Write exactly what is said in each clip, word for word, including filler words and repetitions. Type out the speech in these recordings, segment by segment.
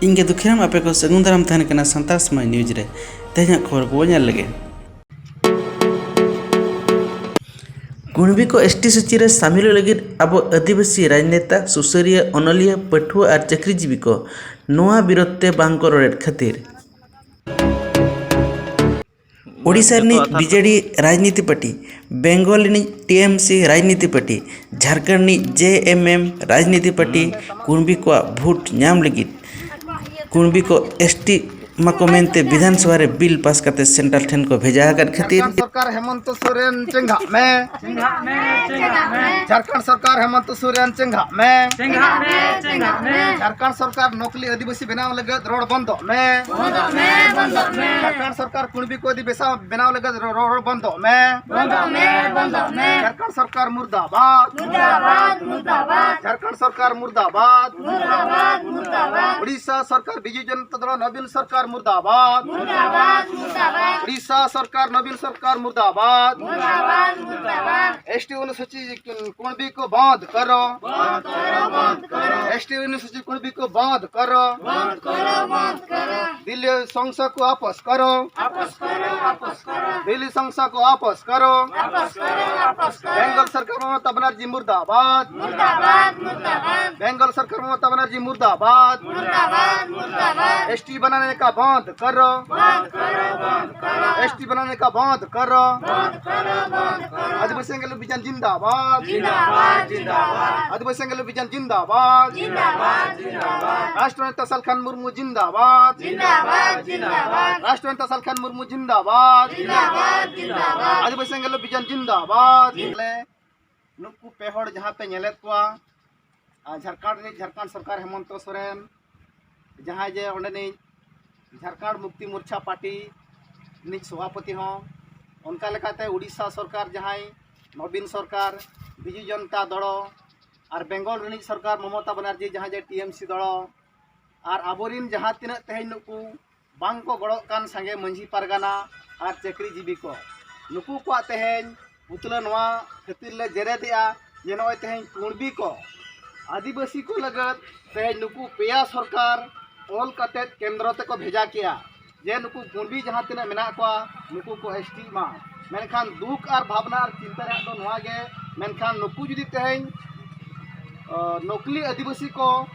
ᱤᱧ ᱜᱮ ᱫᱩᱠᱷᱤᱨᱟᱢ, ᱟᱯᱮ ᱠᱚ ᱥᱟᱹᱜᱩᱱ ᱫᱟᱨᱟᱢ ᱛᱟᱦᱮᱱ ᱠᱟᱱᱟ ᱥᱟᱱᱛᱟᱲ ᱥᱚᱢᱟᱡᱽ ᱱᱤᱭᱩᱡᱽ ᱨᱮ᱾ ᱛᱮᱦᱮᱧᱟᱜ ᱠᱷᱚᱵᱚᱨ ᱠᱚᱵᱚ ᱧᱮᱞ ᱞᱮᱜᱮ᱾ ᱠᱩᱬᱵᱤ ᱠᱚ ᱮᱥ ᱴᱤ ᱥᱩᱪᱤ ᱨᱮ ᱥᱟᱢᱤᱞᱚᱜ ᱞᱟᱹᱜᱤᱫ ᱟᱵᱚ ᱟᱹᱫᱤᱵᱟᱹᱥᱤ ᱨᱟᱡᱽᱱᱮᱛᱟ, ᱥᱩᱥᱟᱹᱨᱤᱭᱟᱹ, ᱚᱱᱚᱞᱤᱭᱟᱹ, ᱯᱟᱹᱴᱷᱩᱣᱟᱹ ᱟᱨ ᱪᱟᱹᱠᱨᱤᱡᱤᱵᱤ ᱠᱚ ᱱᱚᱣᱟ ᱵᱤᱨᱳᱫᱷ ᱛᱮ ᱵᱟᱝ ᱠᱚ ᱨᱚᱲᱮᱫ ᱠᱷᱟᱹᱛᱤᱨ ᱳᱰᱤᱥᱟ ᱨᱤᱱᱤᱡ ᱵᱤ ᱡᱮ ᱰᱤ ᱨᱟᱡᱽᱱᱤᱛᱤ ᱯᱟᱨᱴᱤ, ᱵᱮᱝᱜᱚᱞ ᱨᱤᱱᱤᱡ ᱴᱤ ᱮᱢ ᱥᱤ ᱨᱟᱡᱽᱱᱤᱛᱤ ᱯᱟᱨᱴᱤ, ᱡᱷᱟᱲᱠᱷᱚᱸᱰ ᱨᱤᱱᱤᱡ ᱡᱮ ᱮᱢ ᱮᱢ ᱨᱟᱡᱽᱱᱤᱛᱤ ᱯᱟᱨᱴᱤ ᱠᱩᱬᱵᱤ ᱠᱚᱣᱟᱜ ᱵᱷᱳᱴ ᱧᱟᱢ ᱞᱟᱹᱜᱤᱫ, ᱠᱩᱬᱵᱤ ᱠᱚ ᱮᱥ ᱴᱤ ᱢᱟᱠᱚ ᱢᱮᱱᱛᱮ ᱵᱤᱫᱷᱟᱱ ᱥᱚᱵᱷᱟ ᱨᱮ ᱵᱤᱞ ᱯᱟᱥ ᱠᱟᱛᱮ ᱥᱮᱱᱴᱨᱟᱞ ᱴᱷᱮᱱ ᱠᱚ ᱵᱷᱮᱡᱟ ᱟᱠᱟᱫ ᱠᱷᱟᱹᱛᱤᱨ ᱡᱷᱟᱲᱠᱷᱚᱸᱰ ᱥᱚᱨᱠᱟᱨ ᱦᱮᱢᱚᱱᱛᱚ ᱥᱚᱨᱮᱱ ᱪᱮᱸᱜᱷᱟᱜ ᱢᱮ᱾ ᱡᱷᱟᱲᱠᱷᱚᱸᱰ ᱥᱚᱨᱠᱟᱨ ᱦᱮᱢᱚᱱᱛᱚ ᱥᱚᱨᱮᱱ ᱪᱮᱸᱜᱷᱟᱜ ᱢᱮ᱾ ᱪᱮᱸᱜᱷᱟᱜ ᱢᱮ, ᱪᱮᱸᱜᱷᱟᱜ ᱢᱮ᱾ ᱡᱷᱟᱲᱠᱷᱚᱸᱰ ᱥᱚᱨᱠᱟᱨ ᱱᱚᱠᱞᱤ ᱟᱹᱫᱤᱵᱟᱹᱥᱤ ᱵᱮᱱᱟᱣ ᱞᱟᱹᱜᱤᱫ ᱨᱚᱲ ᱵᱚᱱᱫᱚᱜ ᱢᱮ᱾ ᱵᱚᱱᱫᱚᱜ ᱢᱮ, ᱵᱚᱱᱫᱚᱜ ᱢᱮ᱾ ᱡᱷᱟᱲᱠᱷᱚᱸᱰ ᱥᱚᱨᱠᱟᱨ ᱠᱩᱬᱵᱤ ᱠᱚ ᱟᱹᱫᱤᱵᱟᱹᱥᱤ ᱵᱮᱱᱟᱣ ᱞᱟᱹᱜᱤᱫ ᱨᱚᱲ, ᱨᱚᱲ ᱵᱚᱱᱫᱚᱜ ᱢᱮ᱾ ᱵᱚᱱᱫᱚᱜ ᱢᱮ, ᱵᱚᱱᱫᱚᱜ ᱢᱮ᱾ ᱡᱷᱟᱲᱠᱷᱚᱸᱰ ᱥᱚᱨᱠᱟᱨ ᱢᱩᱨᱫᱟᱵᱟᱫ᱾ ᱢᱩᱨᱫᱟᱵᱟᱫ, ᱢᱩᱨᱫᱟᱵᱟᱫ᱾ ᱡᱷᱟᱲᱠᱷᱚᱸᱰ ᱥᱚᱨᱠᱟᱨ ᱢᱩᱨᱫᱟᱵᱟᱫ᱾ ᱢᱩᱨᱫᱟᱵᱟᱫ, ᱢᱩᱨᱫᱟᱵᱟᱫ᱾ ᱳᱰᱤᱥᱟ ᱥᱚᱨᱠᱟᱨ ᱵᱤᱡᱩ ᱡᱚᱱᱚᱛᱟ ᱫᱚᱞ ᱱᱚᱵᱤᱱ ᱥᱚᱨᱠᱟᱨ ᱢᱩᱨᱫᱟᱵᱟᱫ᱾ ᱢᱩᱨᱫᱟᱵᱟᱫ, ᱢᱩᱨᱫᱟᱵᱟᱫ᱾ ᱳᱰᱤᱥᱟ ᱥᱚᱨᱠᱟᱨ ᱱᱚᱵᱤᱱ ᱥᱚᱨᱠᱟᱨ ᱢᱩᱨᱫᱟᱵᱟᱫ᱾ ᱢᱩᱨᱫᱟᱵᱟᱫ, ᱢᱩᱨᱫᱟᱵᱟᱫ᱾ ᱮᱥ ᱴᱤ ᱚᱱᱩᱥᱩᱪᱤ ᱠᱩᱬᱵᱤ ᱠᱚ ᱵᱚᱸᱫᱽ ᱠᱚᱨᱚ᱾ ᱵᱚᱸᱫᱽ ᱠᱚᱨᱚ, ᱵᱚᱸᱫᱽ ᱠᱚᱨᱚ᱾ ᱮᱥ ᱴᱤ ᱚᱱᱩᱥᱩᱪᱤ ᱠᱩᱬᱵᱤ ᱠᱚ ᱵᱚᱸᱫᱽ ᱠᱚᱨᱚ᱾ ᱵᱚᱸᱫᱽ ᱠᱚᱨᱚ, ᱵᱚᱸᱫᱽ ᱠᱚᱨᱚ᱾ ᱫᱤᱞᱤ ᱥᱚᱝᱥᱟ ᱠᱚ ᱟᱯᱚᱥ ᱠᱚᱨᱚ᱾ ᱟᱯᱚᱥ ᱠᱚᱨᱚ, ᱟᱯᱚᱥ ᱠᱚᱨᱚ᱾ ᱫᱤᱞᱤ ᱥᱚᱝᱥᱟ ᱠᱚ ᱟᱯᱚᱥ ᱠᱚᱨᱚ᱾ ᱟᱯᱚᱥ ᱠᱚᱨᱚ, ᱟᱯᱚᱥ ᱠᱚᱨᱚ᱾ ᱵᱮᱝᱜᱚᱞ ᱥᱚᱨᱠᱟᱨ ᱢᱚᱢᱚᱛᱟ ᱵᱟᱱᱟᱨᱡᱤ ᱢᱩᱨᱫᱟᱵᱟᱫ᱾ ᱢᱩᱨᱫᱟᱵᱟᱫ, ᱢᱩᱨᱫᱟᱵᱟᱫ᱾ ᱵᱮᱝᱜᱚᱞ ᱥᱚᱨᱠᱟᱨ ᱢᱚᱢᱚᱛᱟ ᱵᱟᱱᱟᱨᱡᱤ ᱢᱩᱨᱫᱟᱵᱟᱫ᱾ मुर्दाबाद, मुर्दाबाद। एसटी बनाने का बंद करो। बंद करो, बंद करो। एसटी बनाने का बंद करो। बंद करो, बंद करो। आदिवासी एंगल विजन जिंदाबाद। जिंदाबाद, जिंदाबाद। आदिवासी एंगल विजन जिंदाबाद। जिंदाबाद, जिंदाबाद। राष्ट्रनेता सालखन मुर्मू जिंदाबाद। जिंदाबाद, जिंदाबाद। राष्ट्रनेता सालखन मुर्मू जिंदाबाद। जिंदाबाद, जिंदाबाद। आदिवासी एंगल विजन जिंदाबाद। जिंदाबाद। ᱱᱩᱠᱩ ᱯᱮ ᱦᱚᱲ ᱡᱟᱦᱟᱸ ᱯᱮ ᱧᱮᱞᱮᱫ ᱠᱚᱣᱟ, ᱟᱨ ᱡᱷᱟᱲᱠᱷᱚᱸᱰ ᱨᱤᱱᱤᱡ ᱡᱷᱟᱲᱠᱷᱚᱸᱰ ᱥᱚᱨᱠᱟᱨ ᱦᱮᱢᱚᱱᱛᱚ ᱥᱚᱨᱮᱱ, ᱡᱟᱦᱟᱸᱭ ᱡᱮ ᱚᱸᱰᱮᱱᱤᱡ ᱡᱷᱟᱲᱠᱷᱚᱸᱰ ᱢᱩᱠᱛᱤ ᱢᱳᱨᱪᱟ ᱯᱟᱨᱴᱤ ᱨᱤᱱᱤᱡ ᱥᱚᱵᱷᱟᱯᱚᱛᱤ ᱦᱚᱸ, ᱚᱱᱠᱟ ᱞᱮᱠᱟᱛᱮ ᱩᱲᱤᱥᱥᱟ ᱥᱚᱨᱠᱟᱨ ᱡᱟᱦᱟᱸᱭ ᱱᱚᱵᱤᱱ ᱥᱚᱨᱠᱟᱨ, ᱵᱤᱡᱩ ᱡᱚᱱᱛᱟ ᱫᱚᱲᱚ, ᱟᱨ ᱵᱮᱝᱜᱚᱞ ᱨᱤᱱᱤᱡ ᱥᱚᱨᱠᱟᱨ ᱢᱚᱢᱚᱛᱟ ᱵᱟᱱᱟᱨᱡᱤ ᱡᱟᱦᱟᱸᱭ ᱡᱮ ᱴᱤ ᱮᱢ ᱥᱤ ᱫᱚᱲᱚ, ᱟᱨ ᱟᱵᱚᱨᱤᱱ ᱡᱟᱦᱟᱸ ᱛᱤᱱᱟᱹᱜ ᱛᱮᱦᱮᱧ ᱱᱩᱠᱩ ᱵᱟᱝ ᱠᱚ ᱜᱚᱲᱚᱜ ᱠᱟᱱ ᱥᱟᱸᱜᱮ ᱢᱟᱹᱡᱷᱤ ᱯᱟᱨᱜᱟᱱᱟ ᱟᱨ ᱪᱟᱹᱠᱨᱤᱡᱤᱵᱤ ᱠᱚ, ᱱᱩᱠᱩ ᱠᱚᱣᱟᱜ ᱛᱮᱦᱮᱧ ᱯᱩᱛᱞᱟᱹ ᱱᱚᱣᱟ ᱠᱷᱟᱹᱛᱤᱨ ᱞᱮ ᱡᱮᱨᱮᱫᱮᱜᱼᱟ ᱡᱮ ᱱᱚᱜᱼᱚᱭ ᱛᱮᱦᱮᱧ ᱠᱩᱬᱵᱤ ᱠᱚ, ᱟᱹᱫᱤᱵᱟᱹᱥᱤ ᱠᱚ ᱞᱟᱹᱜᱤᱫ ᱛᱮᱦᱮᱧ ᱱᱩᱠᱩ ᱯᱮᱭᱟ ᱥᱚᱨᱠᱟᱨ ᱚᱞ ᱠᱟᱛᱮᱫ ᱠᱮᱱᱫᱨᱚ ᱛᱮᱠᱚ ᱵᱷᱮᱡᱟ ᱠᱮᱜᱼᱟ ᱡᱮ ᱱᱩᱠᱩ ᱠᱩᱬᱵᱤ ᱡᱟᱦᱟᱸ ᱛᱤᱱᱟᱹᱜ ᱢᱮᱱᱟᱜ ᱠᱚᱣᱟ, ᱱᱩᱠᱩ ᱠᱚ ᱮᱥ ᱴᱤᱜ ᱢᱟ᱾ ᱢᱮᱱᱠᱷᱟᱱ ᱫᱩᱠ ᱟᱨ ᱵᱷᱟᱵᱽᱱᱟ ᱟᱨ ᱪᱤᱱᱛᱟᱹ ᱨᱮᱭᱟᱜ ᱫᱚ ᱱᱚᱣᱟ ᱜᱮ, ᱢᱮᱱᱠᱷᱟᱱ ᱱᱩᱠᱩ ᱡᱩᱫᱤ ᱛᱮᱦᱮᱧ ᱱᱚᱠᱞᱤ ᱟᱹᱫᱤᱵᱟᱹᱥᱤ ᱠᱚ,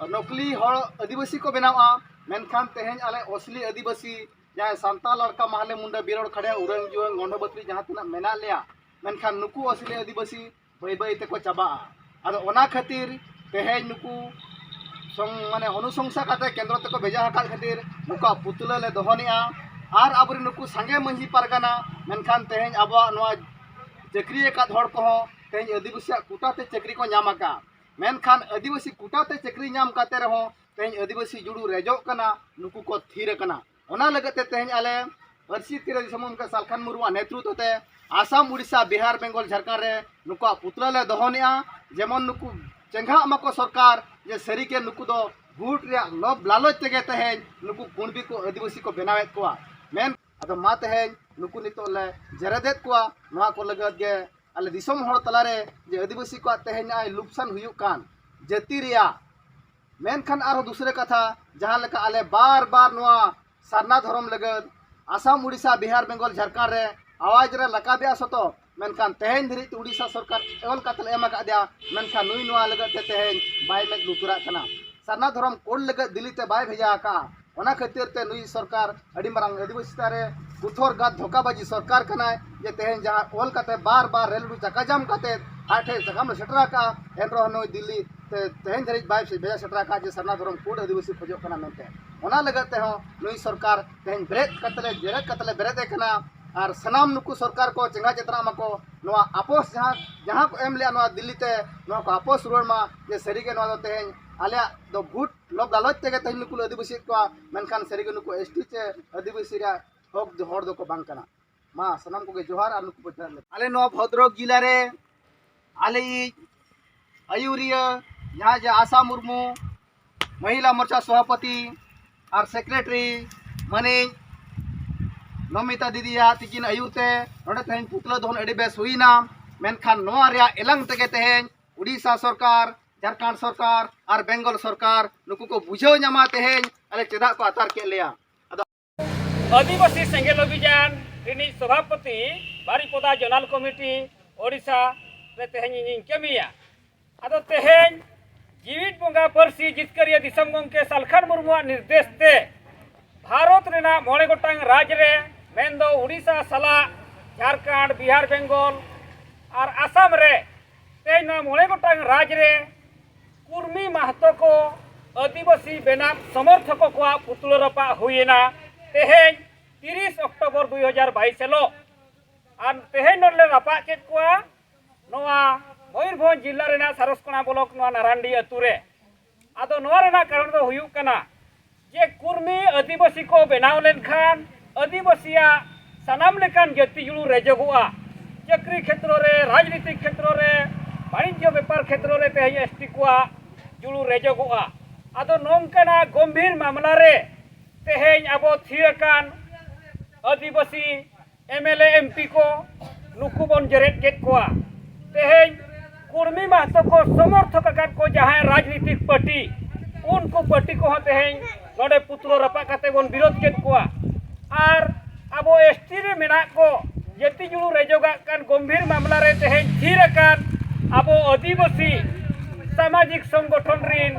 ᱱᱚᱠᱞᱤ ᱦᱚᱲ ᱟᱹᱫᱤᱵᱟᱹᱥᱤ ᱠᱚ ᱵᱮᱱᱟᱣᱟ, ᱢᱮᱱᱠᱷᱟᱱ ᱛᱮᱦᱮᱧ ᱟᱞᱮ ᱚᱥᱞᱤ ᱟᱹᱫᱤᱵᱟᱹᱥᱤ ᱡᱟᱦᱟᱸᱭ ᱥᱟᱱᱛᱟᱲ ᱞᱟᱲᱠᱟ ᱢᱟᱦᱞᱮ ᱢᱩᱱᱰᱟ ᱵᱤᱨᱚᱲ ᱠᱷᱟᱲᱭᱟ ᱩᱨᱟᱹᱝ ᱡᱩᱣᱟᱹᱝ ᱜᱚᱱᱰᱚ ᱵᱟᱹᱛᱨᱤ ᱡᱟᱦᱟᱸ ᱛᱤᱱᱟᱹᱜ ᱢᱮᱱᱟᱜ ᱞᱮᱭᱟ, ᱢᱮᱱᱠᱷᱟᱱ ᱱᱩᱠᱩ ᱚᱥᱞᱤ ᱟᱹᱫᱤᱵᱟᱹᱥᱤ ᱵᱟᱹᱭ ᱵᱟᱹᱭ ᱛᱮᱠᱚ ᱪᱟᱵᱟᱜᱼᱟ᱾ ᱟᱫᱚ ᱚᱱᱟ ᱠᱷᱟᱹᱛᱤᱨ ᱛᱮᱦᱮᱧ ᱱᱩᱠᱩ ᱥᱚᱝ ᱢᱟᱱᱮ ᱚᱱᱩᱥᱚᱝᱥᱟ ᱠᱟᱛᱮ ᱠᱮᱱᱫᱨᱚ ᱛᱮᱠᱚ ᱵᱷᱮᱡᱟ ᱟᱠᱟᱫ ᱠᱷᱟᱹᱛᱤᱨ ᱱᱩᱠᱩᱣᱟᱜ ᱯᱩᱛᱞᱟᱹ ᱞᱮ ᱫᱚᱦᱚᱱᱮᱜᱼᱟ᱾ ᱟᱨ ᱟᱵᱚᱨᱮᱱ ᱱᱩᱠᱩ ᱥᱟᱸᱜᱮ ᱢᱟᱹᱡᱷᱤ ᱯᱟᱨᱜᱟᱱᱟ, ᱢᱮᱱᱠᱷᱟᱱ ᱛᱮᱦᱮᱧ ᱟᱵᱚᱣᱟᱜ ᱱᱚᱣᱟ ᱪᱟᱹᱠᱨᱤ ᱟᱠᱟᱫ ᱦᱚᱲ ᱠᱚᱦᱚᱸ ᱛᱮᱦᱮᱧ ᱟᱹᱫᱤᱵᱟᱹᱥᱤᱭᱟᱜ ᱠᱩᱴᱟ ᱛᱮ ᱪᱟᱹᱠᱨᱤ ᱠᱚ ᱧᱟᱢ ᱟᱠᱟᱫ᱾ ᱢᱮᱱᱠᱷᱟᱱ ᱟᱹᱫᱤᱵᱟᱹᱥᱤ ᱠᱩᱴᱟ ᱛᱮ ᱪᱟᱹᱠᱨᱤ ᱧᱟᱢ ᱠᱟᱛᱮ ᱨᱮᱦᱚᱸ ᱛᱮᱦᱮᱧ ᱟᱹᱫᱤᱵᱟᱹᱥᱤ ᱡᱩᱲᱩ ᱨᱮᱡᱚᱜ ᱠᱟᱱᱟ, ᱱᱩᱠᱩ ᱠᱚ ᱛᱷᱤᱨ ᱟᱠᱟᱱᱟ᱾ ᱚᱱᱟ ᱞᱟᱹᱜᱤᱫ ᱛᱮ ᱛᱮᱦᱮᱧ ᱟᱞᱮ ᱯᱟᱹᱨᱥᱤ ᱛᱤᱨᱞᱟᱹ ᱫᱤᱥᱚᱢ ᱜᱚᱢᱠᱮ ᱥᱟᱞᱠᱷᱟᱱ ᱢᱩᱨᱢᱩᱣᱟᱜ ᱱᱮᱛᱨᱤᱛᱵ ᱛᱮ ᱟᱥᱟᱢ, ᱩᱲᱤᱥᱥᱟ, ᱵᱤᱦᱟᱨ, ᱵᱮᱝᱜᱚᱞ, ᱡᱷᱟᱲᱠᱷᱚᱸᱰ ᱨᱮ ᱱᱩᱠᱩᱣᱟᱜ ᱯᱩᱛᱞᱟᱹ ᱞᱮ ᱫᱚᱦᱚᱱᱮᱜᱼᱟ᱾ ᱡᱮᱢᱚᱱ ᱱᱩᱠᱩ ᱪᱮᱸᱜᱷᱟᱜ ᱢᱟᱠᱚ ᱥᱚᱨᱠᱟᱨ ᱡᱮ ᱥᱟᱹᱨᱤᱜᱮ ᱱᱩᱠᱩ ᱫᱚ ᱵᱷᱳᱴ ᱨᱮᱭᱟᱜ ᱞᱚᱵᱽ ᱞᱟᱞᱚᱪ ᱛᱮᱜᱮ ᱛᱮᱦᱮᱧ ᱱᱩᱠᱩ ᱠᱩᱬᱵᱤ ᱠᱚ ᱟᱹᱫᱤᱵᱟᱹᱥᱤ ᱠᱚ ᱵᱮᱱᱟᱣᱮᱫ ᱠᱚᱣᱟ᱾ ᱢᱮᱱ ᱟᱫᱚ ᱢᱟ ᱛᱮᱦᱮᱧ ᱱᱩᱠᱩ ᱱᱤᱛᱚᱜ ᱞᱮ ᱡᱮᱨᱮᱫᱮᱫ ᱠᱚᱣᱟ᱾ ᱱᱚᱣᱟ ᱠᱚ ᱞᱟᱹᱜᱤᱫ ᱜᱮ ᱟᱞᱮ ᱫᱤᱥᱚᱢ ᱦᱚᱲ ᱛᱟᱞᱟᱨᱮ ᱡᱮ ᱟᱹᱫᱤᱵᱟᱹᱥᱤ ᱠᱚᱣᱟᱜ ᱛᱮᱦᱮᱧ ᱱᱚᱜᱼᱚᱭ ᱞᱩᱠᱥᱟᱱ ᱦᱩᱭᱩᱜ ᱠᱟᱱ ᱡᱟᱹᱛᱤ ᱨᱮᱭᱟᱜ, ᱢᱮᱱᱠᱷᱟᱱ ᱟᱨᱦᱚᱸ ᱫᱩᱥᱨᱟᱹ ᱠᱟᱛᱷᱟ, ᱡᱟᱦᱟᱸ ᱞᱮᱠᱟ ᱟᱞᱮ ᱵᱟᱨ ᱵᱟᱨ ᱱᱚᱣᱟ ᱥᱟᱨᱱᱟ ᱫᱷᱚᱨᱚᱢ ᱞᱟᱹᱜᱤᱫ ᱟᱥᱟᱢ, ᱩᱲᱤᱥᱥᱟ, ᱵᱤᱦᱟᱨ, ᱵᱮᱝᱜᱚᱞ, ᱡᱷᱟᱲᱠᱷᱚᱸᱰ ᱨᱮ ᱟᱣᱟᱡᱽ ᱨᱮ ᱨᱟᱠᱟᱵᱮᱜᱼᱟ ᱥᱚᱛᱚ, ᱢᱮᱱᱠᱷᱟᱱ ᱛᱮᱦᱮᱧ ᱫᱷᱟᱹᱨᱤᱡ ᱛᱮ ᱩᱲᱤᱥᱥᱟ ᱥᱚᱨᱠᱟᱨ ᱚᱞ ᱠᱟᱛᱮ ᱞᱮ ᱮᱢ ᱟᱠᱟᱫᱮᱭᱟ, ᱢᱮᱱᱠᱷᱟᱱ ᱱᱩᱭ ᱱᱚᱣᱟ ᱞᱟᱹᱜᱤᱫ ᱛᱮ ᱛᱮᱦᱮᱧ ᱵᱟᱭ ᱢᱮᱫ ᱞᱩᱛᱩᱨᱟᱜ ᱠᱟᱱᱟ᱾ ᱥᱟᱨᱱᱟ ᱫᱷᱚᱨᱚᱢ ᱠᱳᱰ ᱞᱟᱹᱜᱤᱫ ᱫᱤᱞᱤ ᱛᱮ ᱵᱟᱭ ᱵᱷᱮᱡᱟ ᱟᱠᱟᱫᱼᱟ᱾ ᱚᱱᱟ ᱠᱷᱟᱹᱛᱤᱨ ᱛᱮ ᱱᱩᱭ ᱥᱚᱨᱠᱟᱨ ᱟᱹᱰᱤ ᱢᱟᱨᱟᱝ ᱟᱹᱫᱤᱵᱟᱹᱥᱤ ᱪᱮᱛᱟᱱ ᱨᱮ ᱠᱩᱴᱷᱳᱨ ᱜᱟᱛ ᱫᱷᱳᱠᱟᱵᱟᱡᱤ ᱥᱚᱨᱠᱟᱨ ᱠᱟᱱᱟᱭ, ᱡᱮ ᱛᱮᱦᱮᱧ ᱡᱟᱦᱟᱸ ᱚᱞ ᱠᱟᱛᱮ ᱵᱟᱨ ᱵᱟᱨ ᱨᱮᱞ ᱜᱟᱹᱰᱤ ᱪᱟᱠᱟ ᱡᱟᱢ ᱠᱟᱛᱮ ᱟᱡ ᱴᱷᱮᱱ ᱥᱟᱠᱟᱢ ᱞᱮ ᱥᱮᱴᱮᱨ ᱟᱠᱟᱫᱼᱟ, ᱮᱱ ᱨᱮᱦᱚᱸ ᱱᱩᱭ ᱫᱤᱞᱞᱤ ᱛᱮ ᱛᱮᱦᱮᱧ ᱫᱷᱟᱹᱨᱤᱡ ᱵᱟᱭ ᱵᱷᱮᱡᱟ ᱥᱮᱴᱮᱨ ᱟᱠᱟᱫᱼᱟ ᱡᱮ ᱥᱟᱨᱱᱟ ᱫᱷᱚᱨᱚᱢ ᱠᱳᱰ ᱟᱹᱫᱤᱵᱟᱹᱥᱤ ᱠᱷᱚᱡᱚᱜ ᱠᱟᱱᱟ ᱢᱮᱱᱛᱮ᱾ ᱚᱱᱟ ᱞᱟᱹᱜᱤᱫ ᱛᱮᱦᱚᱸ ᱱᱩᱭ ᱥᱚᱨᱠᱟᱨ ᱛᱮᱦᱮᱧ ᱵᱮᱨᱮᱫ ᱠᱟᱛᱮ ᱞᱮ ᱡᱮᱨᱮᱫ ᱠᱟᱛᱮ ᱞᱮ ᱵᱮᱨᱮᱫ ᱮ ᱠᱟᱱᱟ᱾ ᱟᱨ ᱥᱟᱱᱟᱢ ᱱᱩᱠᱩ ᱥᱚᱨᱠᱟᱨ ᱠᱚ ᱪᱮᱸᱜᱷᱟ ᱪᱮᱛᱱᱟᱜ ᱢᱟᱠᱚ, ᱱᱚᱣᱟ ᱟᱯᱚᱥ ᱡᱟᱦᱟᱸ ᱡᱟᱦᱟᱸ ᱠᱚ ᱮᱢ ᱞᱮᱜᱼᱟ ᱱᱚᱣᱟ ᱫᱤᱞᱞᱤ ᱛᱮ, ᱱᱚᱣᱟ ᱠᱚ ᱟᱯᱚᱥ ᱨᱩᱣᱟᱹᱲ ᱢᱟ᱾ ᱡᱮ ᱥᱟᱹᱨᱤᱜᱮ ᱱᱚᱣᱟ ᱫᱚ ᱛᱮᱦᱮᱧ ᱟᱞᱮᱭᱟᱜ ᱫᱚ ᱵᱷᱳᱴ ᱞᱚᱵᱽ ᱞᱟᱞᱚᱪ ᱛᱮᱜᱮ ᱛᱮᱦᱮᱧ ᱱᱩᱠᱩ ᱞᱮ ᱟᱹᱫᱤᱵᱟᱹᱥᱤᱭᱮᱫ ᱠᱚᱣᱟ, ᱢᱮᱱᱠᱷᱟᱱ ᱥᱟᱹᱨᱤᱜᱮ ᱱᱩᱠᱩ ᱮᱥ ᱴᱤ ᱪᱮ ᱟᱹᱫᱤᱵᱟᱹᱥᱤ ᱨᱮᱭᱟᱜ ᱦᱚᱠ ᱫᱚ ᱦᱚᱲ ᱫᱚᱠᱚ ᱵᱟᱝ ᱠᱟᱱᱟ᱾ ᱢᱟ ᱥᱟᱱᱟᱢ ᱠᱚᱜᱮ ᱡᱚᱦᱟᱨ ᱟᱨ ᱱᱩᱠᱩ ᱯᱟᱹᱴᱷᱩᱣᱟᱹ ᱞᱮ ᱟᱞᱮ ᱱᱚᱣᱟ ᱵᱷᱚᱫᱨᱚᱠ ᱡᱮᱞᱟ ᱨᱮ ᱟᱞᱮᱭᱤᱡ ᱟᱹᱭᱩᱨᱤᱭᱟᱹ ᱡᱟᱦᱟᱸ ᱡᱮ ᱟᱥᱟ ᱢᱩᱨᱢᱩ, ᱢᱚᱦᱤᱞᱟ ᱢᱳᱨᱪᱟ ᱥᱚᱵᱷᱟᱯᱚᱛᱤ ᱟᱨ ᱥᱮᱠᱨᱮᱴᱟᱨᱤ ᱢᱟᱹᱱᱤᱡ ᱱᱚᱢᱤᱛᱟ ᱫᱤᱫᱤᱭᱟᱜ ᱛᱤᱠᱤᱱ ᱟᱹᱭᱩᱨ ᱛᱮ ᱱᱚᱰᱮ ᱛᱮᱦᱮᱧ ᱯᱩᱛᱞᱟᱹ ᱫᱚᱦᱚᱱ ᱟᱹᱰᱤ ᱵᱮᱥ ᱦᱩᱭᱱᱟ᱾ ᱢᱮᱱᱠᱷᱟᱱ ᱱᱚᱣᱟ ᱨᱮᱭᱟᱜ ᱮᱞᱟᱝ ᱛᱮᱜᱮ ᱛᱮᱦᱮᱧ ᱩᱰᱤᱥᱟ ᱥᱚᱨᱠᱟᱨ ᱡᱷᱟᱲᱠᱷᱚᱸᱰ ᱥᱚᱨᱠᱟᱨ ᱟᱨ ᱵᱮᱝᱜᱚᱞ ᱥᱚᱨᱠᱟᱨ ᱱᱩᱠᱩ ᱠᱚ ᱵᱩᱡᱷᱟᱹᱣ ᱧᱟᱢᱟ ᱛᱮᱦᱮᱧ ᱟᱞᱮ ᱪᱮᱫᱟᱜ ᱠᱚ ᱟᱛᱟᱨ ᱠᱮᱫ ᱞᱮᱭᱟ᱾ ᱟᱫᱚ ᱟᱹᱫᱤᱵᱟᱹᱥᱤ ᱥᱮᱸᱜᱮᱞ ᱚᱵᱷᱤᱡᱟᱱ ᱨᱤᱱᱤᱡ ᱥᱚᱵᱷᱟᱯᱚᱛᱤ ᱵᱟᱨᱤᱯᱚᱫᱟ ᱡᱚᱱᱟᱞ ᱠᱚᱢᱤᱴᱤ ᱳᱰᱤᱥᱟ ᱨᱮ ᱛᱮᱦᱮᱧ ᱤᱧᱤᱧ ᱠᱟᱹᱢᱤᱭᱟ᱾ ᱟᱫᱚ ᱛᱮᱦᱮᱧ ᱡᱤᱣᱤᱫ ᱵᱚᱸᱜᱟ ᱯᱟᱹᱨᱥᱤ ᱡᱤᱛᱠᱟᱹᱨᱤᱭᱟᱹ ᱫᱤᱥᱚᱢ ᱜᱚᱢᱠᱮ ᱥᱟᱞᱠᱷᱟᱱ ᱢᱩᱨᱢᱩᱣᱟᱜ ᱱᱤᱨᱫᱮᱥ ᱛᱮ ᱵᱷᱟᱨᱚᱛ ᱨᱮᱱᱟᱜ ᱢᱚᱬᱮ ᱜᱚᱴᱟᱝ ᱨᱟᱡᱽ ᱨᱮ, ᱢᱮᱱᱫᱚ ᱩᱰᱤᱥᱟ ᱥᱟᱞᱟᱜ ᱡᱷᱟᱲᱠᱷᱚᱸᱰ, ᱵᱤᱦᱟᱨ, ᱵᱮᱝᱜᱚᱞ ᱟᱨ ᱟᱥᱟᱢ ᱨᱮ ᱛᱮᱦᱮᱧ ᱱᱚᱣᱟ ᱢᱚᱬᱮ ᱜᱚᱴᱟᱝ ᱨᱟᱡᱽ ᱨᱮ ᱠᱩᱨᱢᱤ ᱢᱟᱦᱛᱚ ᱠᱚ ᱟᱹᱫᱤᱵᱟᱹᱥᱤ ᱵᱮᱱᱟᱣ ᱥᱚᱢᱚᱨᱛᱷᱚᱠ ᱠᱚᱣᱟᱜ ᱯᱩᱛᱲᱟᱹ ᱨᱟᱯᱟᱜ ᱦᱩᱭᱮᱱᱟ ᱛᱮᱦᱮᱧ ᱛᱤᱨᱤᱥ ᱚᱠᱴᱳᱵᱚᱨ ᱫᱩ ᱦᱟᱡᱟᱨ ᱵᱟᱭᱤᱥ ᱦᱤᱞᱳᱜ᱾ ᱟᱨ ᱛᱮᱦᱮᱧ ᱱᱚᱰᱮ ᱞᱮ ᱨᱟᱯᱟᱜ ᱠᱮᱫ ᱠᱚᱣᱟ ᱱᱚᱣᱟ ᱢᱚᱭᱩᱨᱵᱷᱚᱸᱡᱽ ᱡᱤᱞᱟ ᱨᱮᱱᱟᱜ ᱥᱟᱨᱚᱥᱠᱚᱬᱟ ᱵᱞᱚᱠ ᱱᱚᱣᱟ ᱱᱟᱨᱟᱱᱰᱤ ᱟᱹᱛᱩ ᱨᱮ᱾ ᱟᱫᱚ ᱱᱚᱣᱟ ᱨᱮᱱᱟᱜ ᱠᱟᱨᱚᱱ ᱫᱚ ᱦᱩᱭᱩᱜ ᱠᱟᱱᱟ ᱡᱮ ᱠᱩᱨᱢᱤ ᱟᱹᱫᱤᱵᱟᱹᱥᱤ ᱠᱚ ᱵᱮᱱᱟᱣ ᱞᱮᱱᱠᱷᱟᱱ ᱟᱹᱫᱤᱵᱟᱹᱥᱤᱭᱟᱜ ᱥᱟᱱᱟᱢ ᱞᱮᱠᱟᱱ ᱡᱟᱹᱛᱤ ᱡᱩᱲᱩ ᱨᱮᱡᱚᱜᱚᱜᱼᱟ᱾ ᱪᱟᱹᱠᱨᱤ ᱠᱷᱮᱛᱨᱚ ᱨᱮ, ᱨᱟᱡᱽᱱᱤᱛᱤ ᱠᱷᱮᱛᱨᱚ ᱨᱮ, ᱵᱟᱹᱱᱤᱡᱽᱡᱚ ᱵᱮᱯᱟᱨ ᱠᱷᱮᱛᱨᱚ ᱨᱮ ᱛᱮᱦᱮᱧ ᱮᱥ ᱴᱤ ᱠᱚᱣᱟᱜ ᱡᱩᱲᱩ ᱨᱮᱡᱚᱜᱚᱜᱼᱟ᱾ ᱟᱫᱚ ᱱᱚᱝᱠᱟᱱᱟᱜ ᱜᱚᱢᱵᱷᱤᱨ ᱢᱟᱢᱞᱟ ᱨᱮ ᱛᱮᱦᱮᱧ ᱟᱵᱚ ᱛᱷᱤᱨ ᱟᱠᱟᱱ ᱟᱹᱫᱤᱵᱟᱹᱥᱤ M L A, M P ᱠᱚ, ᱱᱩᱠᱩ ᱵᱚᱱ ᱡᱮᱨᱮᱫ ᱠᱮᱫ ᱠᱚᱣᱟ᱾ ᱛᱮᱦᱮᱧ ᱠᱩᱲᱢᱤ ᱢᱟᱦᱛᱚ ᱠᱚ ᱥᱚᱢᱚᱨᱛᱷᱚᱠ ᱟᱠᱟᱫ ᱠᱚ ᱡᱟᱦᱟᱸᱭ ᱨᱟᱡᱽᱱᱤᱛᱤᱠ ᱯᱟᱨᱴᱤ, ᱩᱱᱠᱩ ᱯᱟᱨᱴᱤ ᱠᱚᱦᱚᱸ ᱛᱮᱦᱮᱧ ᱱᱚᱰᱮ ᱯᱩᱛᱲᱟᱹ ᱨᱟᱯᱟᱜ ᱠᱟᱛᱮ ᱵᱚᱱ ᱵᱤᱨᱳᱫ ᱠᱮᱫ ᱠᱚᱣᱟ᱾ ᱟᱨ ᱟᱵᱚ ᱮᱥ ᱴᱤ ᱨᱮ ᱢᱮᱱᱟᱜ ᱠᱚ, ᱡᱟᱹᱛᱤ ᱡᱩᱲᱩ ᱨᱮᱡᱚᱜᱟᱜ ᱠᱟᱱ ᱜᱚᱢᱵᱷᱤᱨ ᱢᱟᱢᱞᱟ ᱨᱮ ᱛᱮᱦᱮᱧ ᱛᱷᱤᱨ ᱟᱠᱟᱱ ᱟᱵᱚ ᱟᱹᱫᱤᱵᱟᱹᱥᱤ ᱥᱟᱢᱟᱡᱤᱠ ᱥᱚᱝᱜᱚᱴᱷᱚᱱ ᱨᱤᱱ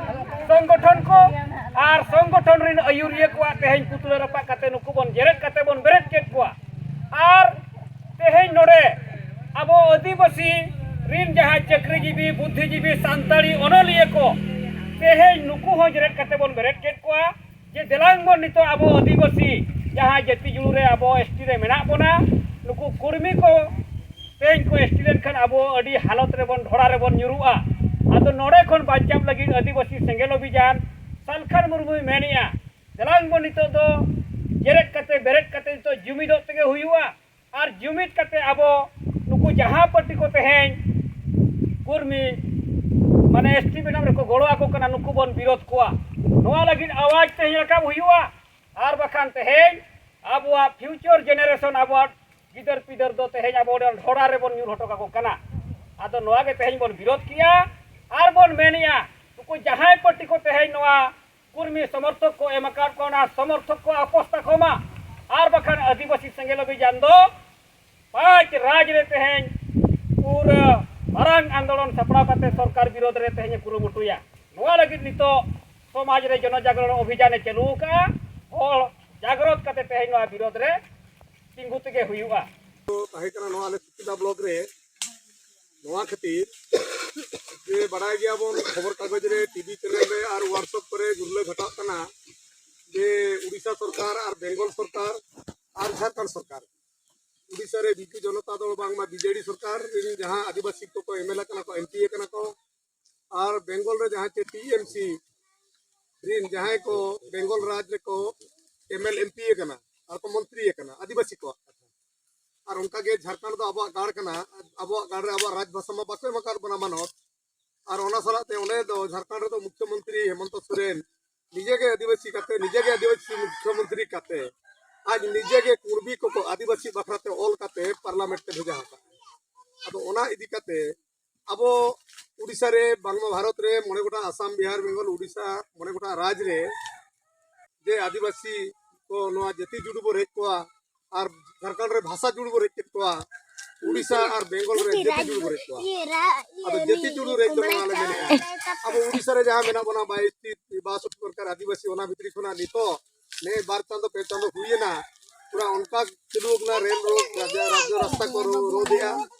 ᱥᱚᱝᱜᱚᱴᱷᱚᱱ ᱠᱚ ᱟᱨ ᱥᱚᱝᱜᱚᱴᱷᱚᱱ ᱨᱤᱱ ᱟᱹᱭᱩᱨᱤᱭᱟᱹ ᱠᱚᱣᱟᱜ ᱛᱮᱦᱮᱧ ᱯᱩᱛᱲᱟᱹ ᱨᱟᱯᱟᱜ ᱠᱟᱛᱮ ᱱᱩᱠᱩ ᱵᱚᱱ ᱡᱮᱨᱮᱫ ᱠᱟᱛᱮ ᱵᱚᱱ ᱵᱮᱨᱮᱫ ᱠᱮᱫ ᱠᱚᱣᱟ᱾ ᱟᱨ ᱛᱮᱦᱮᱧ ᱱᱚᱰᱮ ᱟᱵᱚ ᱟᱹᱫᱤᱵᱟᱹᱥᱤ ᱨᱤᱱ ᱡᱟᱦᱟᱸ ᱪᱟᱹᱠᱨᱤᱡᱤᱵᱤ, ᱵᱩᱫᱽᱫᱷᱤᱡᱤᱵᱤ, ᱥᱟᱱᱛᱟᱲᱤ ᱚᱱᱚᱞᱤᱭᱟᱹ ᱠᱚ ᱛᱮᱦᱮᱧ ᱱᱩᱠᱩ ᱦᱚᱸ ᱡᱮᱨᱮᱫ ᱠᱟᱛᱮ ᱵᱚᱱ ᱵᱮᱨᱮᱫ ᱠᱮᱫ ᱠᱚᱣᱟ᱾ ᱡᱮ ᱫᱮᱞᱟᱝ ᱵᱚᱱ ᱱᱤᱛᱚᱜ ᱟᱵᱚ ᱟᱹᱫᱤᱵᱟᱹᱥᱤ ᱡᱟᱦᱟᱸ ᱡᱟᱹᱛᱤ ᱡᱩᱲᱩ ᱨᱮ ᱟᱵᱚ ᱮᱥ ᱴᱤ ᱨᱮ ᱢᱮᱱᱟᱜ ᱵᱚᱱᱟ, ᱱᱩᱠᱩ ᱠᱩᱲᱢᱤ ᱠᱚ ᱛᱮᱦᱮᱧ ᱠᱚ ᱮᱥ ᱴᱤ ᱞᱮᱱᱠᱷᱟᱱ ᱟᱵᱚ ᱟᱹᱰᱤ ᱦᱟᱞᱚᱛ ᱨᱮᱵᱚᱱ, ᱰᱷᱚᱲᱟ ᱨᱮᱵᱚᱱ ᱧᱩᱨᱩᱜᱼᱟ᱾ ᱟᱫᱚ ᱱᱚᱰᱮ ᱠᱷᱚᱱ ᱵᱟᱧᱪᱟᱣ ᱞᱟᱹᱜᱤᱫ ᱟᱹᱫᱤᱵᱟᱹᱥᱤ ᱥᱮᱸᱜᱮᱞ ᱚᱵᱷᱤᱡᱟᱱ ᱥᱟᱞᱠᱷᱟᱱ ᱢᱩᱨᱢᱩᱭ ᱢᱮᱱᱮᱜᱼᱟ, ᱫᱮᱞᱟᱝ ᱵᱚᱱ ᱱᱤᱛᱚᱜ ᱫᱚ ᱡᱮᱨᱮᱫ ᱠᱟᱛᱮ, ᱵᱮᱨᱮᱫ ᱠᱟᱛᱮ ᱱᱤᱛᱚᱜ ᱡᱩᱢᱤᱫᱚᱜ ᱛᱮᱜᱮ ᱦᱩᱭᱩᱜᱼᱟ᱾ ᱟᱨ ᱡᱩᱢᱤᱫ ᱠᱟᱛᱮ ᱟᱵᱚ ᱱᱩᱠᱩ ᱡᱟᱦᱟᱸ ᱯᱟᱨᱴᱤ ᱠᱚ ᱛᱮᱦᱮᱧ ᱠᱩᱨᱢᱤ ᱢᱟᱱᱮ ᱮᱥ ᱴᱤ ᱵᱮᱱᱟᱣ ᱨᱮᱠᱚ ᱜᱚᱲᱚ ᱟᱠᱚ ᱠᱟᱱᱟ, ᱱᱩᱠᱩ ᱵᱚᱱ ᱵᱤᱨᱳᱫ ᱠᱚᱣᱟ᱾ ᱱᱚᱣᱟ ᱞᱟᱹᱜᱤᱫ ᱟᱣᱟᱡᱽ ᱛᱮᱦᱮᱧ ᱨᱟᱠᱟᱵ ᱦᱩᱭᱩᱜᱼᱟ᱾ ᱟᱨ ᱵᱟᱠᱷᱟᱱ ᱛᱮᱦᱮᱧ ᱟᱵᱚᱣᱟᱜ ᱯᱷᱤᱭᱩᱪᱟᱨ ᱡᱮᱱᱟᱨᱮᱥᱚᱱ, ᱟᱵᱚᱣᱟᱜ ᱜᱤᱫᱟᱹᱨ ᱯᱤᱫᱟᱹᱨ ᱫᱚ ᱛᱮᱦᱮᱧ ᱟᱵᱚ ᱰᱷᱚᱲᱟ ᱨᱮᱵᱚᱱ ᱧᱩᱨ ᱦᱚᱴᱚ ᱠᱟᱠᱚ ᱠᱟᱱᱟ᱾ ᱟᱫᱚ ᱱᱚᱣᱟ ᱜᱮ ᱛᱮᱦᱮᱧ ᱵᱚᱱ ᱵᱤᱨᱳᱫ ᱠᱮᱜᱼᱟ᱾ ᱟᱨ ᱵᱚᱱ ᱢᱮᱱᱮᱜᱼᱟ, ᱱᱩᱠᱩ ᱡᱟᱦᱟᱸᱭ ᱯᱟᱹᱴᱤ ᱠᱚ ᱛᱮᱦᱮᱧ ᱱᱚᱣᱟ ᱠᱩᱨᱢᱤ ᱥᱚᱢᱚᱨᱛᱷᱚᱠ ᱠᱚ ᱮᱢ ᱟᱠᱟᱫ ᱠᱚᱣᱟ, ᱚᱱᱟ ᱥᱚᱢᱚᱨᱛᱷᱚᱠ ᱠᱚ ᱟᱯᱚᱥ ᱛᱟᱠᱚ ᱢᱟ, ᱟᱨ ᱵᱟᱠᱷᱟᱱ ᱟᱹᱫᱤᱵᱟᱹᱥᱤ ᱥᱮᱸᱜᱮᱞ ᱚᱵᱷᱤᱡᱟᱱ ᱫᱚ ᱯᱟᱸᱪ ᱨᱟᱡᱽ ᱨᱮ ᱛᱮᱦᱮᱧ ᱯᱩᱨᱟᱹ ᱢᱟᱨᱟᱝ ᱟᱱᱫᱳᱞᱚᱱ ᱥᱟᱯᱲᱟᱣ ᱠᱟᱛᱮ ᱥᱚᱨᱠᱟᱨ ᱵᱤᱨᱳᱫᱷ ᱨᱮ ᱛᱮᱦᱮᱧ ᱮ ᱠᱩᱨᱩᱢᱩᱴᱩᱭᱟ᱾ ᱱᱚᱣᱟ ᱞᱟᱹᱜᱤᱫ ᱱᱤᱛᱚᱜ ᱥᱚᱢᱟᱡᱽ ᱨᱮ ᱡᱚᱱᱚ ᱡᱟᱜᱽᱨᱚᱬ ᱚᱵᱷᱤᱡᱟᱱ ᱮ ᱪᱟᱹᱞᱩ ᱟᱠᱟᱫᱼᱟ᱾ ᱦᱚᱲ ᱡᱟᱜᱽᱨᱚᱛ ᱠᱟᱛᱮ ᱛᱮᱦᱮᱧ ᱱᱚᱣᱟ ᱵᱤᱨᱳᱫᱷ ᱨᱮ ᱛᱤᱸᱜᱩ ᱛᱮᱜᱮ ᱦᱩᱭᱩᱜᱼᱟ᱾ ᱛᱟᱦᱮᱸ ᱠᱟᱱᱟ ᱱᱚᱣᱟ ᱟᱞᱮ ᱥᱩᱠᱤᱫᱟ ᱵᱞᱚᱠ ᱨᱮ᱾ ᱱᱚᱣᱟ ᱠᱷᱟᱹᱛᱤᱨ ᱡᱮ ᱵᱟᱲᱟᱭ ᱜᱮᱭᱟᱵᱚᱱ, ᱠᱷᱚᱵᱚᱨ ᱠᱟᱜᱚᱡᱽ ᱨᱮ, ᱴᱤᱵᱷᱤ ᱪᱮᱱᱮᱞ ᱨᱮ ᱟᱨ WhatsApp ᱠᱚᱨᱮ ᱜᱩᱨᱞᱟᱹ ᱜᱷᱟᱴᱟᱜ ᱠᱟᱱᱟ ᱡᱮ ᱩᱲᱤᱥᱥᱟ ᱥᱚᱨᱠᱟᱨ ᱟᱨ ᱵᱮᱝᱜᱚᱞ ᱥᱚᱨᱠᱟᱨ ᱟᱨ ᱡᱷᱟᱲᱠᱷᱚᱸᱰ ᱥᱚᱨᱠᱟᱨ, ᱩᱲᱤᱥᱥᱟ ᱨᱮ ᱵᱤᱡᱩ ᱡᱚᱱᱚᱛᱟ ᱫᱚᱞ ᱵᱟᱝᱢᱟ BJD ᱥᱚᱨᱠᱟᱨ ᱨᱮᱱ ᱡᱟᱦᱟᱸ ᱟᱹᱫᱤᱵᱟᱹᱥᱤ ᱠᱚᱠᱚ MLA ᱠᱟᱱᱟ ᱠᱚ, MP ᱠᱟᱱᱟ ᱠᱚ, ᱟᱨ ᱵᱮᱝᱜᱚᱞ ᱨᱮ ᱡᱟᱦᱟᱸ ᱪᱮ TMC ᱨᱮᱱ ᱡᱟᱦᱟᱸᱭ ᱠᱚ ᱵᱮᱝᱜᱚᱞ ᱨᱟᱡᱽ ᱨᱮᱠᱚ MLA, MP ᱠᱟᱱᱟ ᱟᱨ ᱠᱚ ᱢᱚᱱᱛᱨᱤ ᱠᱟᱱᱟ ᱟᱹᱫᱤᱵᱟᱹᱥᱤ ᱠᱚᱣᱟᱜ ᱠᱟᱛᱷᱟ᱾ ᱟᱨ ᱚᱱᱠᱟᱜᱮ ᱡᱷᱟᱲᱠᱷᱚᱸᱰ ᱫᱚ ᱟᱵᱚᱣᱟᱜ ᱜᱟᱲ ᱠᱟᱱᱟ, ᱟᱵᱚᱣᱟᱜ ᱜᱟᱲ ᱨᱮ ᱟᱵᱚᱣᱟᱜ ᱨᱟᱡᱽ ᱵᱷᱟᱥᱟ ᱢᱟ ᱵᱟᱠᱚ ᱮᱢ ᱟᱠᱟᱫ ᱵᱚᱱᱟ ᱢᱟᱱᱚᱛ᱾ ᱟᱨ ᱚᱱᱟ ᱥᱟᱞᱟᱜ ᱛᱮ ᱚᱸᱰᱮ ᱫᱚ ᱡᱷᱟᱲᱠᱷᱚᱸᱰ ᱨᱮᱫᱚ ᱢᱩᱠᱷᱭᱚᱢᱚᱱᱛᱨᱤ ᱦᱮᱢᱚᱱᱛᱚ ᱥᱚᱨᱮᱱ ᱱᱤᱡᱮ ᱜᱮ ᱟᱹᱫᱤᱵᱟᱹᱥᱤ ᱠᱟᱛᱮ, ᱱᱤᱡᱮ ᱜᱮ ᱟᱹᱫᱤᱵᱟᱹᱥᱤ ᱢᱩᱠᱷᱭᱚᱢᱚᱱᱛᱨᱤ ᱠᱟᱛᱮ, ᱟᱡ ᱱᱤᱡᱮ ᱜᱮ ᱠᱩᱲᱵᱤ ᱠᱚᱠᱚ ᱟᱹᱫᱤᱵᱟᱹᱥᱤ ᱵᱟᱠᱷᱨᱟ ᱛᱮ ᱚᱞ ᱠᱟᱛᱮ ᱯᱟᱨᱞᱟᱢᱮᱱᱴ ᱛᱮ ᱵᱷᱮᱡᱟ ᱟᱠᱟᱫ᱾ ᱟᱫᱚ ᱚᱱᱟ ᱤᱫᱤ ᱠᱟᱛᱮ ᱟᱵᱚ ᱩᱲᱤᱥᱥᱟ ᱨᱮ ᱵᱟᱝᱢᱟ ᱵᱷᱟᱨᱚᱛ ᱨᱮ ᱢᱚᱬᱮ ᱜᱚᱴᱟᱝ, ᱟᱥᱟᱢ, ᱵᱤᱦᱟᱨ, ᱵᱮᱝᱜᱚᱞ, ᱩᱲᱤᱥᱥᱟ, ᱢᱚᱬᱮ ᱜᱚᱴᱟᱝ ᱨᱟᱡᱽ ᱨᱮ ᱡᱮ ᱟᱹᱫᱤᱵᱟᱹᱥᱤ ᱠᱚ ᱱᱚᱣᱟ ᱡᱟᱹᱛᱤ ᱡᱩᱲᱩ ᱵᱚ ᱨᱮᱡ ᱠᱚᱣᱟ, ᱟᱨ ᱡᱷᱟᱲᱠᱷᱚᱸᱰ ᱨᱮ ᱵᱷᱟᱥᱟ ᱡᱩᱲᱩ ᱵᱚ ᱨᱮᱡ ᱠᱮᱫ ᱠᱚᱣᱟ, ᱩᱲᱤᱥᱥᱟ ᱟᱨ ᱵᱮᱝᱜᱚᱞ ᱨᱮ ᱡᱟᱹᱛᱤ ᱡᱩᱲᱩ ᱵᱚ ᱨᱮᱡ ᱠᱚᱣᱟ᱾ ᱟᱫᱚ ᱡᱟᱹᱛᱤ ᱡᱩᱲᱩ ᱨᱮᱡ ᱫᱚ ᱱᱚᱣᱟ ᱞᱮ ᱢᱮᱱᱮᱫᱼᱟ, ᱟᱵᱚ ᱩᱲᱤᱥᱥᱟ ᱨᱮ ᱡᱟᱦᱟᱸ ᱢᱮᱱᱟᱜ ᱵᱚᱱᱟ ᱵᱟᱭᱤᱥ ᱴᱤ, ᱵᱟᱥᱚᱴᱴᱤ ᱯᱨᱚᱠᱟᱨ ᱟᱹᱫᱤᱵᱟᱹᱥᱤ, ᱚᱱᱟ ᱵᱷᱤᱛᱨᱤ ᱠᱷᱚᱱᱟᱜ ᱱᱤᱛᱚᱜ ᱱᱮ ᱵᱟᱨ ᱪᱟᱸᱫᱚ ᱯᱮ ᱪᱟᱸᱫᱚ ᱦᱩᱭᱮᱱᱟ, ᱯᱩᱨᱟ ᱚᱱᱠᱟ ᱪᱟᱹᱞᱩ ᱟᱠᱟᱱᱟ ᱨᱮᱞ ᱨᱳᱰ, ᱨᱟᱡᱽ, ᱨᱟᱡᱽ ᱨᱟᱥᱛᱟ ᱠᱚ ᱨᱳ-, ᱨᱳᱰ ᱮᱜᱼᱟ᱾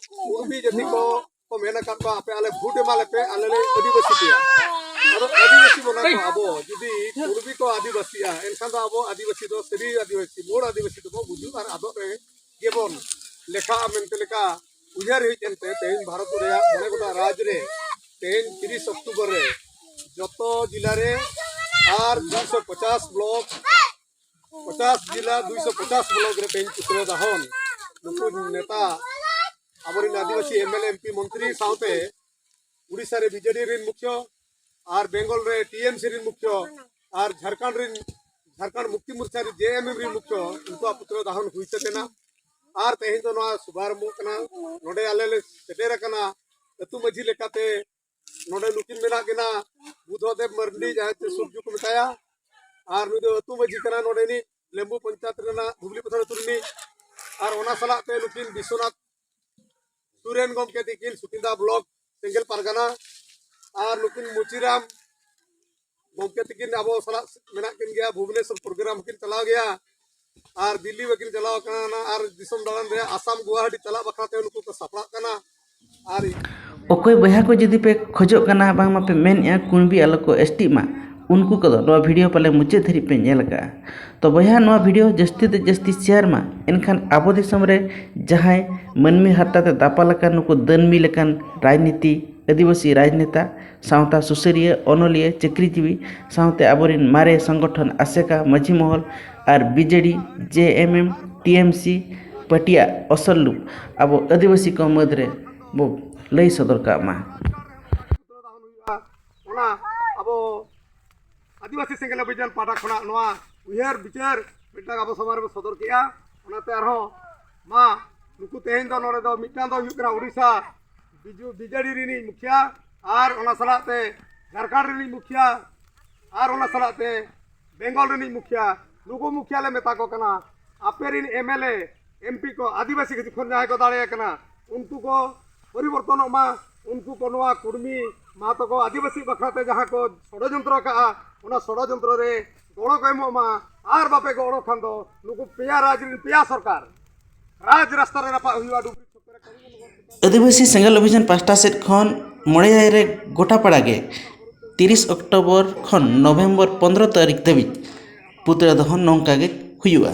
ᱠᱩᱲᱢᱤ ᱡᱟᱹᱛᱤ ᱠᱚ ᱠᱚ ᱢᱮᱱ ᱟᱠᱟᱫ ᱠᱚᱣᱟ, ᱟᱯᱮ ᱟᱞᱮ ᱵᱷᱳᱴ ᱮᱢᱟ ᱞᱮᱯᱮ, ᱟᱞᱮ ᱞᱮ ᱟᱹᱫᱤᱵᱟᱹᱥᱤ ᱯᱮᱭᱟ᱾ ᱟᱫᱚ ᱟᱹᱫᱤᱵᱟᱹᱥᱤ ᱵᱚᱱᱟ ᱠᱚ ᱟᱵᱚ ᱡᱩᱫᱤ ᱠᱩᱲᱢᱤ ᱠᱚ ᱟᱹᱫᱤᱵᱟᱹᱥᱤᱜᱼᱟ, ᱮᱱᱠᱷᱟᱱ ᱫᱚ ᱟᱵᱚ ᱟᱹᱫᱤᱵᱟᱹᱥᱤ ᱫᱚ ᱥᱟᱹᱨᱤ ᱟᱹᱫᱤᱵᱟᱹᱥᱤ, ᱢᱩᱲ ᱟᱹᱫᱤᱵᱟᱹᱥᱤ ᱫᱚᱵᱚ ᱜᱩᱡᱩᱜ ᱟᱨ ᱟᱫᱚᱜ ᱨᱮ ᱜᱮᱵᱚᱱ ᱞᱮᱠᱷᱟᱜᱼᱟ ᱢᱮᱱᱛᱮ ᱞᱮᱠᱟ ᱩᱭᱦᱟᱹᱨ ᱦᱮᱡ ᱮᱱᱛᱮ ᱛᱮᱦᱮᱧ ᱵᱷᱟᱨᱚᱛ ᱨᱮᱭᱟᱜ ᱢᱚᱬᱮ ᱜᱚᱴᱟᱝ ᱨᱟᱡᱽ ᱨᱮ ᱛᱮᱦᱮᱧ ᱛᱤᱨᱤᱥ ᱚᱠᱴᱳᱵᱚᱨ ᱨᱮ ᱡᱚᱛᱚ ᱡᱤᱞᱟ ᱨᱮ ᱟᱨ ᱫᱩᱭᱥᱚ ᱯᱚᱪᱟᱥ ᱵᱞᱚᱠ, ᱯᱚᱪᱟᱥ ᱡᱤᱞᱟ, ᱫᱩᱭᱥᱚ ᱯᱚᱪᱟᱥ ᱵᱞᱚᱠ ᱨᱮ ᱛᱮᱦᱮᱧ ᱯᱩᱛᱲᱟᱹ ᱫᱟᱦᱚᱱ ᱱᱩᱠᱩ ᱱᱮᱛᱟ ᱟᱵᱚᱨᱮᱱ ᱟᱹᱫᱤᱵᱟᱹᱥᱤ MLA, MP, ᱢᱚᱱᱛᱨᱤ ᱥᱟᱶᱛᱮ ᱩᱲᱤᱥᱥᱟ ᱨᱮ BJD ᱨᱮᱱ ᱢᱩᱠᱷᱭᱚ ᱟᱨ ᱵᱮᱝᱜᱚᱞ ᱨᱮ TMC ᱨᱮᱱ ᱢᱩᱠᱷᱭᱚ ᱟᱨ ᱡᱷᱟᱲᱠᱷᱚᱸᱰ ᱨᱮᱱ, ᱡᱷᱟᱲᱠᱷᱚᱸᱰ ᱢᱩᱠᱛᱤ ᱢᱳᱨᱪᱟ ᱨᱮ JMM ᱨᱮᱱ ᱢᱩᱠᱷᱭᱚ, ᱩᱱᱠᱩᱣᱟᱜ ᱯᱩᱛᱲᱟᱹ ᱫᱟᱦᱚᱱ ᱦᱩᱭ ᱥᱟᱹᱛ ᱮᱱᱟ᱾ ᱟᱨ ᱛᱮᱦᱮᱧ ᱫᱚ ᱱᱚᱣᱟ ᱥᱩᱵᱷᱟᱨᱚᱢᱵᱷᱚ ᱠᱟᱱᱟ᱾ ᱱᱚᱰᱮ ᱟᱞᱮ ᱞᱮ ᱥᱮᱴᱮᱨ ᱟᱠᱟᱱᱟ ᱟᱹᱛᱩ ᱢᱟᱹᱡᱷᱤ ᱞᱮᱠᱟᱛᱮ ᱱᱚᱰᱮ ᱱᱩᱠᱤᱱ ᱢᱮᱱᱟᱜ ᱠᱤᱱᱟ ᱵᱩᱫᱷᱚᱫᱮᱵ ᱢᱟᱨᱰᱤ, ᱡᱟᱦᱟᱸᱭ ᱛᱮ ᱥᱩᱨᱡᱩ ᱠᱚ ᱢᱮᱛᱟᱭᱟ, ᱟᱨ ᱱᱩᱭ ᱫᱚ ᱟᱹᱛᱩ ᱢᱟᱹᱡᱷᱤ ᱠᱟᱱᱟ ᱱᱚᱰᱮᱱᱤᱡ ᱞᱮᱢᱵᱩ ᱯᱚᱧᱪᱟᱭᱮᱛ ᱨᱮᱱᱟᱜ ᱫᱷᱩᱵᱽᱞᱤ ᱯᱟᱛᱷᱟᱲ ᱟᱹᱛᱩ ᱨᱤᱱᱤᱡ᱾ ᱟᱨ ᱚᱱᱟ ᱥᱟᱞᱟᱜ ᱛᱮ ᱱᱩᱠᱤᱱ ᱵᱤᱥᱣᱚᱱᱟᱛᱷ ᱥᱩᱨᱮᱱ ᱜᱚᱢᱠᱮ ᱛᱤᱠᱤᱱ ᱥᱩᱠᱤᱱᱫᱟ ᱵᱞᱚᱠ ᱥᱮᱸᱜᱮᱞ ᱯᱟᱨᱜᱟᱱᱟ, ᱟᱨ ᱱᱩᱠᱤᱱ ᱢᱩᱪᱤᱨᱟᱢ ᱜᱚᱢᱠᱮ ᱛᱤᱠᱤᱱ ᱟᱵᱚ ᱥᱟᱞᱟᱜ ᱢᱮᱱᱟᱜ ᱠᱤᱱ ᱜᱮᱭᱟ, ᱵᱷᱩᱵᱽᱱᱮᱥᱚᱨ ᱯᱨᱳᱜᱨᱟᱢ ᱦᱚᱸᱠᱤᱱ ᱪᱟᱞᱟᱣ ᱜᱮᱭᱟ, ᱟᱨ ᱫᱤᱞᱞᱤ ᱵᱟᱹᱠᱤᱱ ᱪᱟᱞᱟᱣ ᱠᱟᱱᱟ, ᱟᱨ ᱫᱤᱥᱚᱢ ᱫᱟᱬᱟᱱ ᱨᱮ ᱟᱥᱟᱢ ᱜᱩᱣᱟᱦᱟᱴᱤ ᱪᱟᱞᱟᱜ ᱵᱟᱠᱷᱨᱟ ᱛᱮ ᱱᱩᱠᱩ ᱠᱚ ᱥᱟᱯᱲᱟᱜ ᱠᱟᱱᱟ᱾ ᱟᱨ ᱚᱠᱚᱭ ᱵᱚᱭᱦᱟ ᱠᱚ ᱡᱩᱫᱤ ᱯᱮ ᱠᱷᱚᱡᱚᱜ ᱠᱟᱱᱟ, ᱵᱟᱝᱢᱟ ᱯᱮ ᱢᱮᱱᱮᱫᱼᱟ ᱠᱩᱬᱵᱤ ᱟᱞᱚ ᱠᱚ ᱮᱥᱴᱤᱜ ᱢᱟ, ᱩᱱᱠᱩ ᱠᱚᱫᱚ ᱱᱚᱣᱟ ᱵᱷᱤᱰᱤᱭᱳ ᱯᱟᱞᱮ ᱢᱩᱪᱟᱹᱫ ᱫᱷᱟᱹᱨᱤᱡ ᱯᱮ ᱧᱮᱞ ᱟᱠᱟᱫᱼᱟ᱾ ᱛᱚ ᱵᱚᱭᱦᱟ, ᱱᱚᱣᱟ ᱵᱷᱤᱰᱤᱭᱳ ᱡᱟᱹᱥᱛᱤ ᱛᱮ ᱡᱟᱹᱥᱛᱤ ᱥᱮᱭᱟᱨ ᱢᱟ, ᱮᱱᱠᱷᱟᱱ ᱟᱵᱚ ᱫᱤᱥᱚᱢ ᱨᱮ ᱡᱟᱦᱟᱸᱭ ᱢᱟᱹᱱᱢᱤ ᱦᱟᱨᱛᱟ ᱛᱮ ᱫᱟᱯᱟᱞ ᱟᱠᱟᱱ ᱱᱩᱠᱩ ᱫᱟᱹᱱᱢᱤ ᱞᱮᱠᱟᱱ ᱨᱟᱡᱽᱱᱤᱛᱤ, ᱟᱹᱫᱤᱵᱟᱹᱥᱤ ᱨᱟᱡᱽᱱᱮᱛᱟ, ᱥᱟᱶᱛᱟ ᱥᱩᱥᱟᱹᱨᱤᱭᱟᱹ, ᱚᱱᱚᱞᱤᱭᱟᱹ, ᱪᱟᱹᱠᱨᱤᱡᱤᱵᱤ, ᱥᱟᱶᱛᱮ ᱟᱵᱚᱨᱮᱱ ᱢᱟᱨᱮ ᱥᱚᱝᱜᱚᱴᱷᱚᱱ ᱟᱥᱮᱠᱟ, ᱢᱟᱹᱡᱷᱤ ᱢᱚᱦᱚᱞ ᱟᱨ ᱵᱤᱡᱮᱰᱤ, ᱡᱮᱮᱢᱮᱢ, ᱴᱤᱮᱢᱥᱤ ᱯᱟᱹᱴᱤᱭᱟᱜ ᱚᱥᱚᱞ ᱨᱩᱯ ᱟᱵᱚ ᱟᱹᱫᱤᱵᱟᱹᱥᱤ ᱠᱚ ᱢᱩᱫᱽᱨᱮ ᱵᱚ ᱞᱟᱹᱭ ᱥᱚᱫᱚᱨ ᱠᱟᱜ ᱢᱟ᱾ ᱚᱱᱟ ᱟᱵᱚ ᱟᱹᱫᱤᱵᱟᱹᱥᱤ ᱥᱮᱸᱜᱮᱞ ᱚᱵᱷᱤᱡᱟᱱ ᱯᱟᱦᱴᱟ ᱠᱷᱚᱱᱟᱜ ᱱᱚᱣᱟ ᱩᱭᱦᱟᱹᱨ ᱵᱤᱪᱟᱹᱨ ᱢᱤᱫᱴᱟᱝ ᱟᱵᱚ ᱥᱚᱢᱟᱡᱽ ᱨᱮᱵᱚ ᱥᱚᱫᱚᱨ ᱠᱮᱜᱼᱟ᱾ ᱚᱱᱟᱛᱮ ᱟᱨᱦᱚᱸ ᱢᱟ ᱱᱩᱠᱩ ᱛᱮᱦᱮᱧ ᱫᱚ ᱱᱚᱰᱮ ᱫᱚ ᱢᱤᱫᱴᱟᱝ ᱫᱚ ᱦᱩᱭᱩᱜ ᱠᱟᱱᱟ ᱩᱲᱤᱥᱥᱟ ᱵᱤᱡᱩ ᱵᱤᱡᱮᱰᱤ ᱨᱤᱱᱤᱡ ᱢᱩᱠᱷᱤᱭᱟᱹ, ᱟᱨ ᱚᱱᱟ ᱥᱟᱞᱟᱜ ᱛᱮ ᱡᱷᱟᱲᱠᱷᱚᱸᱰ ᱨᱤᱱᱤᱡ ᱢᱩᱠᱷᱤᱭᱟᱹ, ᱟᱨ ᱚᱱᱟ ᱥᱟᱞᱟᱜ ᱛᱮ ᱵᱮᱝᱜᱚᱞ ᱨᱤᱱᱤᱡ ᱢᱩᱠᱷᱤᱭᱟᱹ, ᱱᱩᱠᱩ ᱢᱩᱠᱷᱤᱭᱟᱹ ᱞᱮ ᱢᱮᱛᱟ ᱠᱚ ᱠᱟᱱᱟ, ᱟᱯᱮ ᱨᱤᱱ ᱮᱢᱮᱞᱮ, ᱮᱢᱯᱤ ᱠᱚ ᱟᱹᱫᱤᱵᱟᱹᱥᱤ ᱠᱷᱚᱱ ᱡᱟᱦᱟᱸᱭ ᱠᱚ ᱫᱟᱲᱮ ᱟᱠᱟᱱᱟ, ᱩᱱᱠᱩ ᱠᱚ ᱯᱚᱨᱤᱵᱚᱨᱛᱚᱱᱚᱜ ᱢᱟ, ᱩᱱᱠᱩ ᱠᱚ ᱱᱚᱣᱟ ᱠᱩᱲᱢᱤ ᱢᱟ ᱛᱟᱠᱚ ᱟᱹᱫᱤᱵᱟᱹᱥᱤ ᱵᱟᱠᱷᱨᱟ ᱛᱮ ᱡᱟᱦᱟᱸ ᱠᱚ ᱥᱚᱲᱚᱡᱚᱱᱛᱨᱚ ᱟᱠᱟᱜᱼᱟ, ᱚᱱᱟ ᱥᱚᱲᱚᱡᱚᱱᱛᱨᱚ ᱨᱮ ᱜᱚᱲᱚ ᱠᱚ ᱮᱢᱚᱜ ᱢᱟ᱾ ᱟᱨ ᱵᱟᱯᱮ ᱜᱚᱲᱚ ᱠᱷᱟᱱ ᱫᱚ ᱱᱩᱠᱩ ᱯᱮᱭᱟ ᱨᱟᱡᱽ ᱨᱤᱱ ᱯᱮᱭᱟ ᱥᱚᱨᱠᱟᱨ ᱨᱟᱡᱽ ᱨᱟᱥᱛᱟ ᱨᱮ ᱨᱟᱯᱟᱜ ᱦᱩᱭᱩᱜᱼᱟ᱾ ᱰᱩᱵᱽᱨᱤ ᱪᱷᱚᱠ ᱨᱮ ᱠᱟᱹᱢᱤ ᱵᱚᱱ ᱜᱚᱲ ᱠᱮᱫᱟ᱾ ᱟᱹᱫᱤᱵᱟᱹᱥᱤ ᱥᱮᱸᱜᱮᱞ ᱚᱵᱷᱤᱡᱟᱱ ᱯᱟᱦᱴᱟ ᱥᱮᱫ ᱠᱷᱚᱱ ᱢᱚᱬᱮᱭᱟᱭ ᱨᱮ ᱜᱚᱴᱟ ᱯᱟᱲᱟ ᱜᱮ ᱛᱤᱨᱤᱥ ᱚᱠᱴᱳᱵᱚᱨ ᱠᱷᱚᱱ ᱱᱚᱵᱷᱮᱢᱵᱚᱨ ᱯᱚᱱᱫᱽᱨᱚ ᱛᱟᱹᱨᱤᱠᱷ ᱫᱷᱟᱹᱵᱤᱡ ᱯᱩᱛᱲᱟᱹ ᱫᱚᱦᱚ ᱱᱚᱝᱠᱟ ᱜᱮ ᱦᱩᱭᱩᱜᱼᱟ᱾